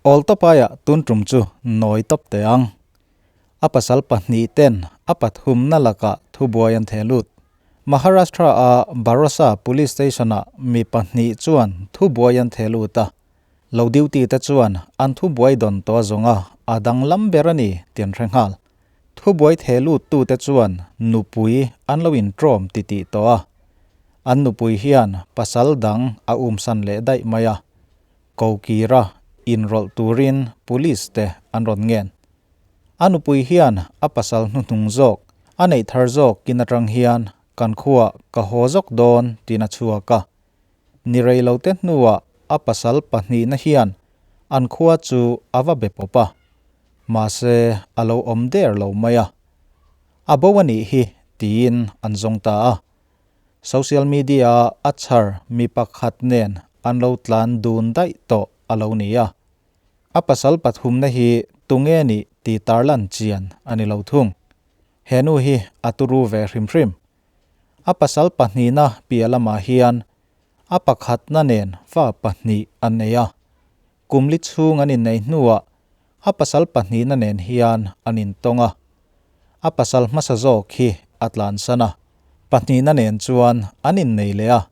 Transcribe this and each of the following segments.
Awl tawp aia tun tum chu nawi tawp teh ang. A pasal pahnihten a pathumna lakah thubuai an theh lut. Maharashtra-a Barosa Police Station-ah mi pahnih chuan thubuai an theh lut a. Lo duty te chuan an thubuai dawn tawh a zawnga a danglam ber a ni tih an hre nghal. Thubuai theh luttute chuan nupui an lo intrawm titih tawh a. An nupui hian pasal dang a umsan leh daih mai a. Kokira inrawlh turin police te an rawn ngen. A nupui hian a pasal hnuhnung zawk, a neih thar zawk kin atang hian kan khuah ka haw zawk dawn tiin a chhuak a. Ni rei lo te hnuah a pasal pahnihna hian an khua chu a va be pawp a. Mahse a lo awm der lo mai a. A bo a nih hi tiin an zawng ta a. Social media-a a chhar mi pakhat nen an lo tlan dun daih tawh a lo ni a. A pasal pathumna hi tunge nih tih tarlan chian a ni lo thung. He nu hi a turu ve hrim hrim. A pasal pahnihna piah lamah hian a pakhatna nen fa pahnih an nei a. Kum li chhung an inneih hnuah a pasal pahnihna nen hian an intawng a. A pasal hmasa zawk hi a tlansan a, pahnihna nen chuan an innei leh a.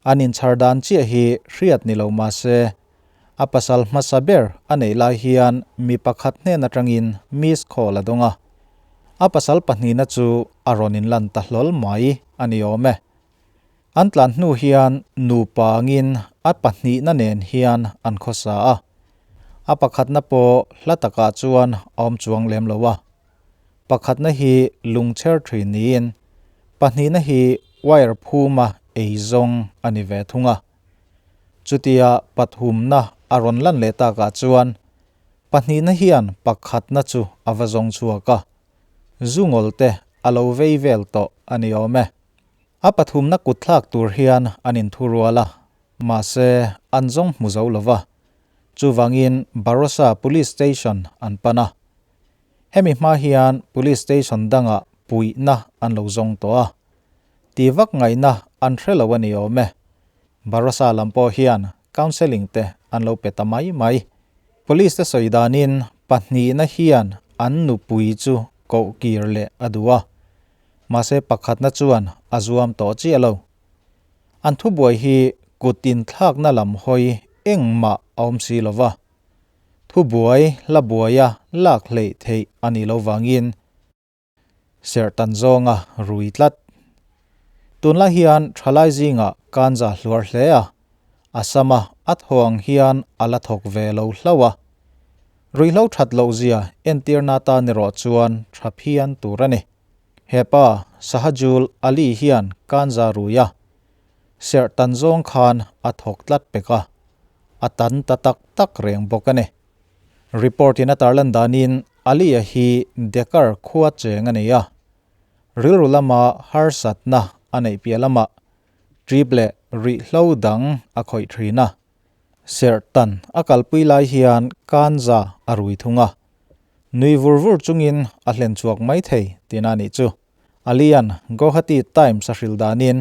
An inchhar dan chiah hi hriat ni lo mah se, a pasal hmasa ber a neih lai hian mi pakhat hnen atangin miss call a dawng a. A pasal pahnihna chu a rawn inlan ta hlawl mai a ni awm e. An tlan hnu hian nupa angin a pahnihna nen hian an khawsa a, a pakhatna pawh hla takah chuan a awm chuang lem lo a. Pakhatna hi lungchher thin niin pahnihna hi wire phuma ei zawng a ni ve thung a. Chutia pathumna a rawn lan leh takah chuan pahnihna hian pakhatna chu a va zawng chhuak a, zungawl te a lo vei vel tawh a ni awm e. A pathumna kut thlak tur hian an inthu rual a, mahse an zawng hmu zo lo va. Chuvangin Barossa Police Station an pan a. Hemi hma hian Police Station dangah puihna an lo zawng tawh a. Ti vak ngaihna an hre lo a ni awm e. Barossa lam pawh hian counselling te an lo pe ta mai mai. Police te sawi danin pahnihna hian an nupui chu koh kir leh a duh a. Mahse pakhatna chuan a zuam tawh chiah lo. An thubuai hi kut inthlakna lam hawi engmah a awm si lo va. Thubuai hla buaia lak hleih theih a nih lo vangin serh tan zawnga rui tlat. Tunlai hian thalai zingah kanza hluar hle a, a sama a thaw ang hian a la thawk ve lo hlauh a. Ruihhlo that loh zia entirna atan erawh chuan tha phian tur a ni. He pa, Sahajul Ali hian kanza rui a, serh tan zawng khan a thawk tlat pek a, a tan ta tak tak reng bawk a ni. Report in a tarlan danin Ali-a hi Dekar khua cheng a nei a, rilru lama harsatna a neih piah lamah trip leh ruihhlo dang a khawih thin a. Serhtan a kalpui lai hian kanza a rui thung a, nui vur vur chungin a hlen chhuak mai thei tihna a nih chu. Alian Guwahati Times a hrilh danin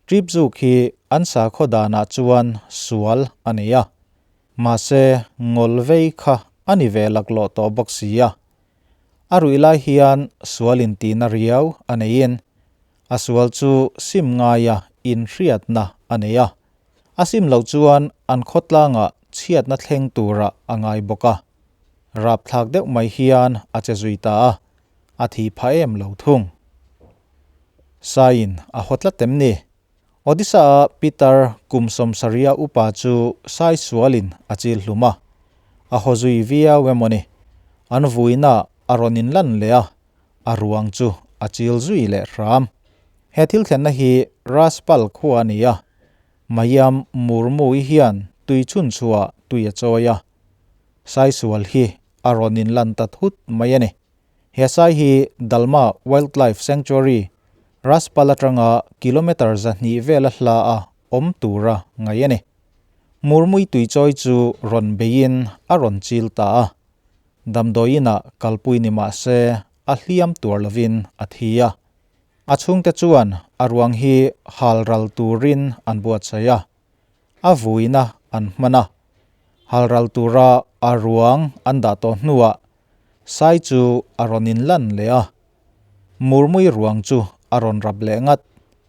trip zuk hi an sakhaw danah chuan sual a nei a, mahse ngawl vei kha a ni ve laklawh tawh bawk si a. A ruih lai hian sual intihna riau a neiin a sual chu sim ngaia inhriatna a nei a. A sim loh chuan an khawtlangah chhiatna thleng turah a ngai bawk a. Rapthlak deuh mai hian a che zui ta a, a thi pha em lo thung. Saiin a haw tlat em ni? Odisha-a Peter kum sawmsaria upa chu sai sualin a chil hlum a, a haw zui viau emaw ni? An vuina a rawn inlan leh a, a ruang chu a chil zui leh hram. He thil thlenna hi Raspal khua a ni a, Mayam Murmu-i hian tui chhun chhuah tui a chawi a. Saisual hi a rawn inlan ta thut mai a ni. He sai hi Dalma Wildlife Sanctuary, Raspal atanga kilometre 200 vela hla a awm tura ngaih a ni. Murmui tui chawi chu rawn beiin a rawn chil ta a. Damdawi inah kalpui ni mah se a hliam tuar lovin a thi a. A chhungte chuan a ruang hi hal ral turin an buatsaih a, a vuina an hman a. Hal ral tura a ruang an dah tawh hnuah Sai chu a rawn inlan leh a, Murmui ruang chu a rawn rap leh ngat.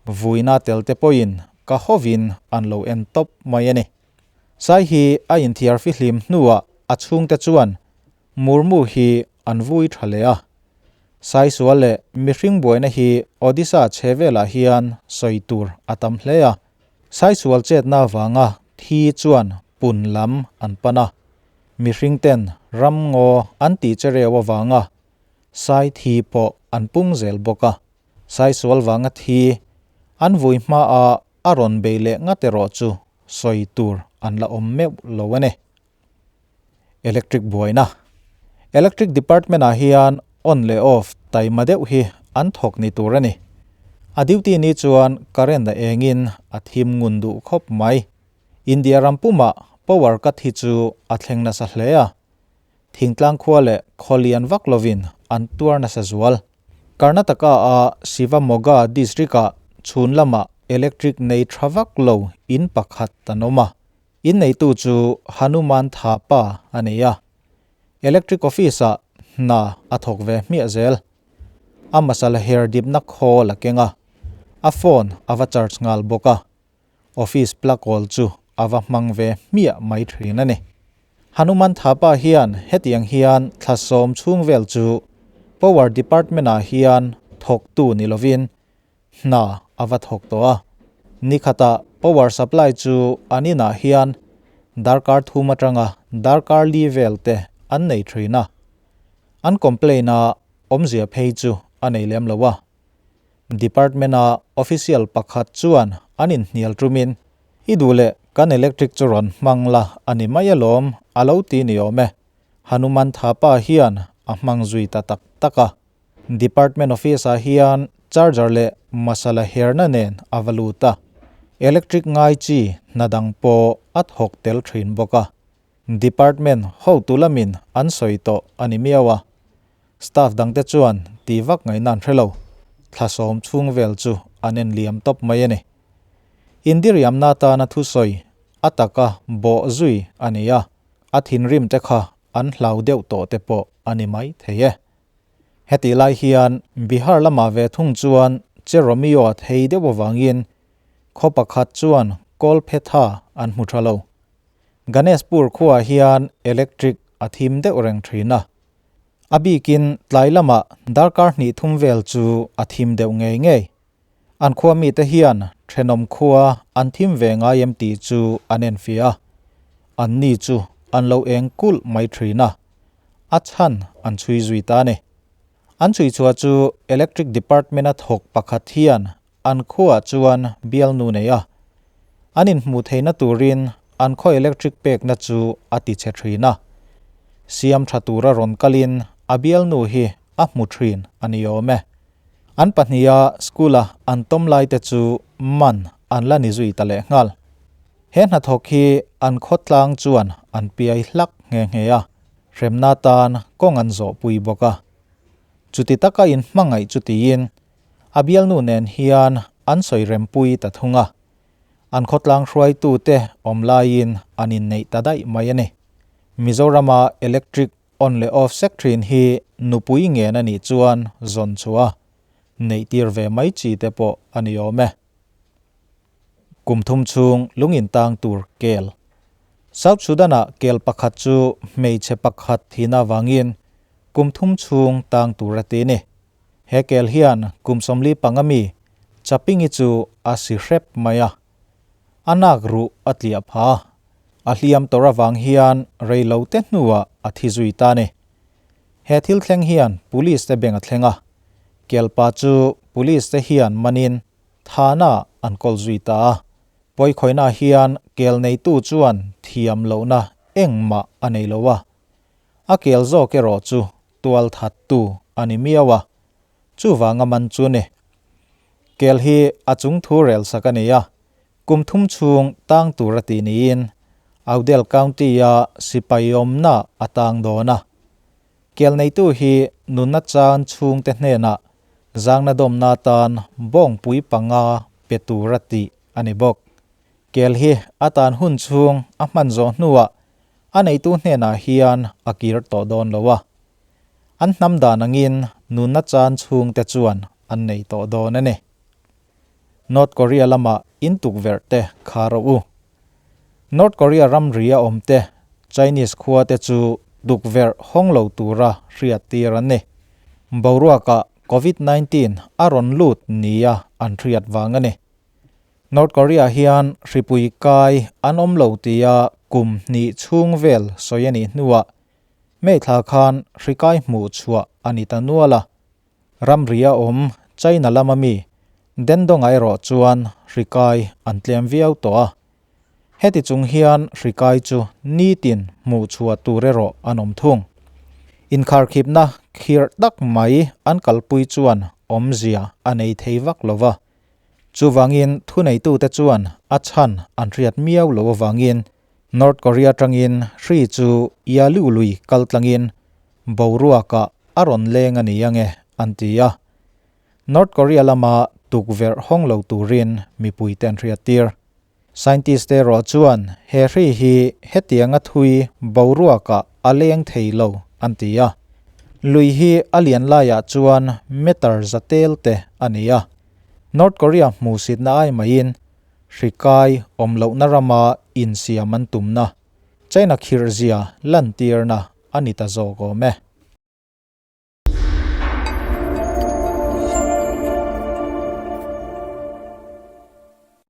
Vuina tel te pawhin ka hovin an lo en tawp mai a ni. Sai hi a inthiar fihlim hnuah a chhungte chuan Murmu hi an vui tha leh a. Sai sual leh mihring buaina hi Odisha chhe velah hian sawi tur a tam hle a. Sai sual chetna avanga thi chuan pun lam an pan a. Mihring ten ram ngaw an tih che reu avanga sai thi pawh an pung zel bawk a. Sai sual vanga thi an vui hmaah a rawn bei leh ngat erawh chu sawi tur an la awm meuh lo a ni. Electric buaina Electric department ah hian on leh off taima deuh hi an thawk ni tur a ni. A duty ni chuan current a engin a thim ngun duh khawp mai. India ram pumah power cut hi chu a thleng nasa hle a. Thingtlang khua leh khaw lian vak lovin an tuar nasa zual. Karnataka a Shivamogga district ah chhun lamah electric nei tha vak lo in pakhat an awm a. In neitu chu Hanuman Thapa a ni a. Electric office ah hna a thawk ve hmiah zel. A masala her dipna khawl a keng a, a phone a va charge nghal bawk a. Office plug awl chu a va hmang ve hmiah mai thin a ni. Hanuman Thapa hian hetiang hian thla sawm chhung vel chu Power Department ah hian thawktu ni lovin hna a va thawk tawh a. Nikhatah power supply chu an inah hian darkar thum atanga darkar li vel te an nei thin a. An complain a awmzia phei chu a nei lem lo a. Department-a official pakhat chuan an inhnial tumin, I duh leh kan electric chu rawn hmang la a ni mai alawm, a lo ti ni awm e. Hanuman Thapa hian a hmang zui ta tak tak a. Department office-ah hian charger leh masala herna nen a va lut a. Electric ngai chi hna dang pawh a thawk tel thin bawk a. Department hotu lamin an sawi tawh a ni miau a. Staff dangte chuan ti vak ngaihna an hre lo. Thla sawm chhung vel chu an en liam tawp mai a ni. Indiriamna atana thusawi a taka bawh zui a ni a, a thinrim te kha an hlau deuh tawh te pawh a ni mai thei e. Hetih lai hian Bihar lamah ve thung chuan Che Romeo a thei deuh avangin khaw pakhat chuan Kawlphetha an hmu tha lo. Ganeshpur khuaah hian electric a thim deuh reng thin a. A bikin tlai lamah darkar hnih thum vel chu a thim deuh ngei ngei. An khua mite hian thenawm khua an thim ve ngai em tih chu an enfiah a, an ni chu an lo eng kulh mai thin a, a chhan an chhui zui ta a ni. An chhui chhuah chu Electric Department-a thawk pakhat hian an khuaah chuan bialnu nei a, an inhmuh theihna turin an khaw electric pekna chu a ti chhe thin a. Siam tha tura rawn kalin a bialnu hi a hmu thin a ni awm e. An pahniha school-a an tawm lai te chu man an la ni zui ta lehnghal. He hnathawk hi an khawtlang chuan an piai hlak nghe nghe a, hremna tan kawng an zawhpui bawk a. Chuti taka inhmangaih chu tiin A bialnu nen hian an sawi rempui ta thung a, an khawtlang hruaitute awm laiin an inneih ta daih mai a ni. Mizorama electric on leh off sek thin hi nupui ngen a nih chuan zawn chhuah a, neih tir ve mai chi te pawh a ni awm e. Kum thum chhung lung intang tur kel. South Sudan-ah kel pakhat chu hmeichhe pakhat thihna avangin kum thum chhung tang tur a ti ni. He kel hian kum 45 mi Chapingi chu a si hrep mai a, a nak ruh a tliah pha a, a hliam tawrh avang hian rei lo te hnuah a thi zui ta a ni. He thil thleng hian police te beng a thleng a, kelpa chu police te hian manin thana an kawl zui ta a. Pawikhawihna hian kel neitu chuan thiam lohna engmah a nei lo a, a kel zawk erawh chu tual thattu a ni miau a, chuvanga man chu ni. Kel hi a chung thu rel sak a ni a, kum thum chhung tang tur a tih niin Audel County-a sipai awmna a tang dawn a. Kel neitu hi nunna chan chhungte hnenah zangna dawmna atan bawngpui panga pe tur a tih a ni bawk. Kel hi a tan hun chhung a hman zawh hnuah. A neitu hnenah hian a kir tawh dawn lo a. An hnam dan angin nunna chan chhungte chuan an nei tawh dawn a ni. North Korea lama in tukverh te kha rawh u. North Korea ramri a awm te Chinese khua te chu tukverh hawng lo tura hriat tir an ni. Boruakah Covid 19 a rawn lut nia an hriat vang a ni. North Korea hian hripui kai an awm lo tia kum hnih chhung vel sawi a nih hnuah May thla khan hri kai hmuh chhuah a ni ta nual a. Ramri a awm China lama mi Dendonga erawh chuan hri kai an tlem viau tawh a. Heti chung hian hri kai chu nitin hmuh chhuah tur erawh an awm thung. Inkharkhipna khirh tak mai an kalpui chuan awmzia a nei thei vak lo va. Chuvangin thuneitute chuan a chhan an hriat miau lo avangin North Korea atangin hri chu Yalu lui kaltlangin boruakah a rawn leng a ni ange an ti a. North Korea lama tukverh hawng lo turin mipuite an hriattir. Scientist te erawh chuan he hri hi hetianga thui boruakah a leng thei lo an ti a. Lui hi a lian laiah chuan meter za tel te a ni a. North Korea hmuhsitna ai maiin hri kai awm lohna rama insiam an tumna China khirhzia lantirna a ni ta zawk awm e.